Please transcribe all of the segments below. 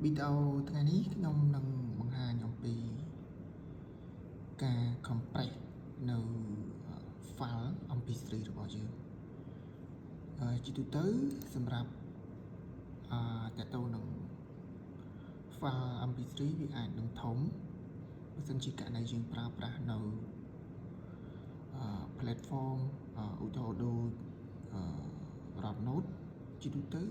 វីដេអូថ្ងៃនេះខ្ញុំនឹងបង្ហាញអំពីការ compress នៅ file MP3 របស់យើងជាទូទៅសម្រាប់អឺតទៅនឹង file MP3 វាអាចនឹងធំបើសិនជាករណីយើងប្រើប្រាស់នៅ platform ឧទាហរណ៍ដូចអឺ Roblox ជាទូទៅ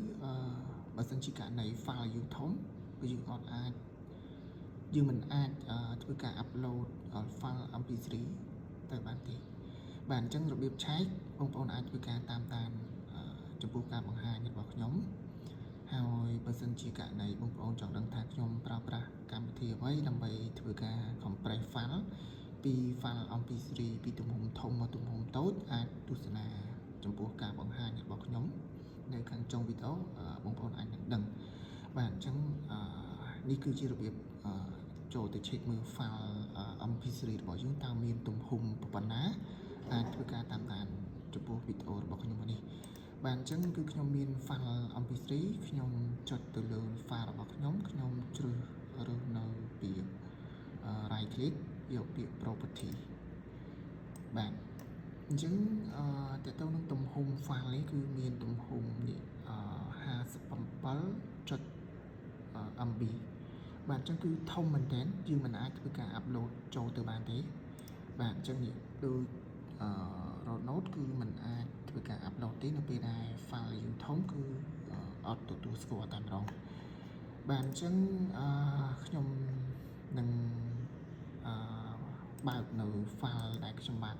បើសិនជាករណី file យើងធំគឺយើងអត់អាចយើងមិនអាចធ្វើការ upload file MP3 ទៅបានទេបាទអញ្ចឹងរបៀបឆែកបងប្អូនអាចធ្វើការតាមដានចំពោះការបង្ហាញរបស់ខ្ញុំហើយបើសិនជាករណីបងប្អូនចង់ដឹងថាខ្ញុំប្រើប្រាស់កម្មវិធីអ្វីដើម្បីធ្វើការ compress file ពី file MP3 ពីទំហំធំមកទំហំតូចអាចទស្សនាចំពោះការបង្ហាញរបស់ខ្ញុំនៅខាងចុងវីដេអូបងប្អូនអាចនឹងដឹងបាទអញ្ចឹងនេះគឺជារបៀបចូលទៅ check មើល file MP3 របស់យើងតើមានទំហំប៉ុណ្ណាអាចធ្វើការតាមដានចំពោះវីដេអូរបស់ខ្ញុំនេះបាទអញ្ចឹងគឺខ្ញុំមាន file MP3 ខ្ញុំចុចទៅលើ file របស់ខ្ញុំខ្ញុំជ្រើសរើសនៅពាក្យ right click យកពាក្យ property បាទអញ្ចឹងអឺតើតើនឹងទំហំ file នេះគឺមានទំហំនេះអឺ57. MB បាទអញ្ចឹងគឺធំមែនទែនយើងមិនអាចធ្វើការ upload ចូលទៅបានទេបាទអញ្ចឹងនេះដូចអឺ Roblox គឺมันអាចធ្វើការ upload ទេនៅពេលដែល file យើងធំគឺអត់ទទួលស្គាល់តែម្ដងបាទអញ្ចឹងអឺខ្ញុំនឹងអឺបើកនៅ file ដែលខ្ញុំបាន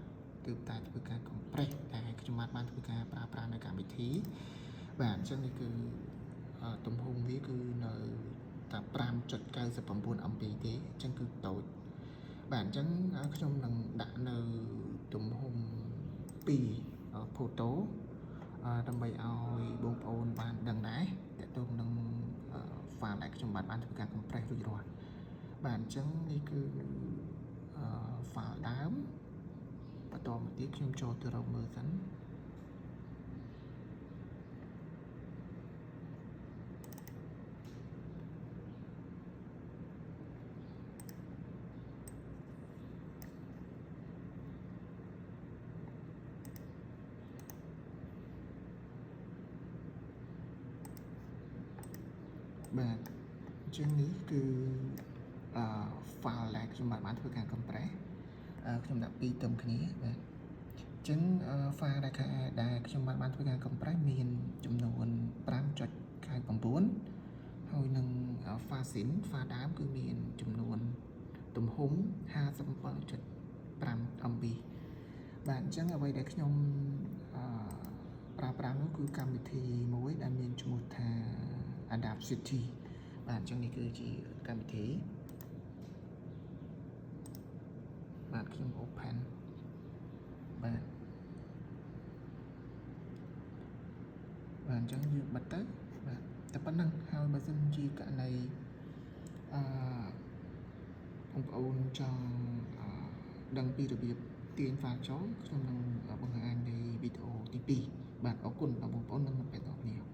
ទើបតែធ្វើការ compress ដែលខ្ញុំបានធ្វើការប្រើប្រាស់នៅកម្មវិធីបាទអញ្ចឹងនេះគឺទំហំវាគឺនៅតែ5.99 MB ទេអញ្ចឹងគឺតូចបាទអញ្ចឹងខ្ញុំនឹងដាក់នៅទំហំ2 photo ដើម្បីឲ្យបងប្អូនបានដឹងដែរតើតើនឹង file ដែលខ្ញុំបានធ្វើការ compress រួចរាល់បាទអញ្ចឹងនេះគឺ file ដើមបន្តមកទៀតខ្ញុំចូលទៅរកមើលសិនបាទអញ្ចឹងនេះគឺអឺ file ដែលខ្ញុំបានធ្វើការ compress ខ្ញុំដាក់ពីរទឹមគ្នាបាទអញ្ចឹង file ដែលខ្ញុំបានធ្វើការ compress មានចំនួន5.99ហើយនឹង file sin file ដើមគឺមានចំនួនទំហំ57.5 MB បាទអញ្ចឹងអ្វីដែលខ្ញុំអឺប្រើប្រាស់នោះគឺកម្មវិធីមួយដែលមានឈ្មោះថា Audacity បាទអញ្ចឹងនេះគឺជាកម្មវិធីបាទខ្ញុំ open បាទបាទអញ្ចឹងយើងបិទទៅបាទតែប៉ុណ្្នឹងហើយបើសិនជាករណីអឺបងប្អូនចង់ដឹងពីរបៀបទាញ file ចូលខ្ញុំនឹងបង្ហាញในវីដេអូទី2បាទអរគុណដល់បងប្អូននិងមិត្តភ័ក្តិទាំងអស់គ្នា។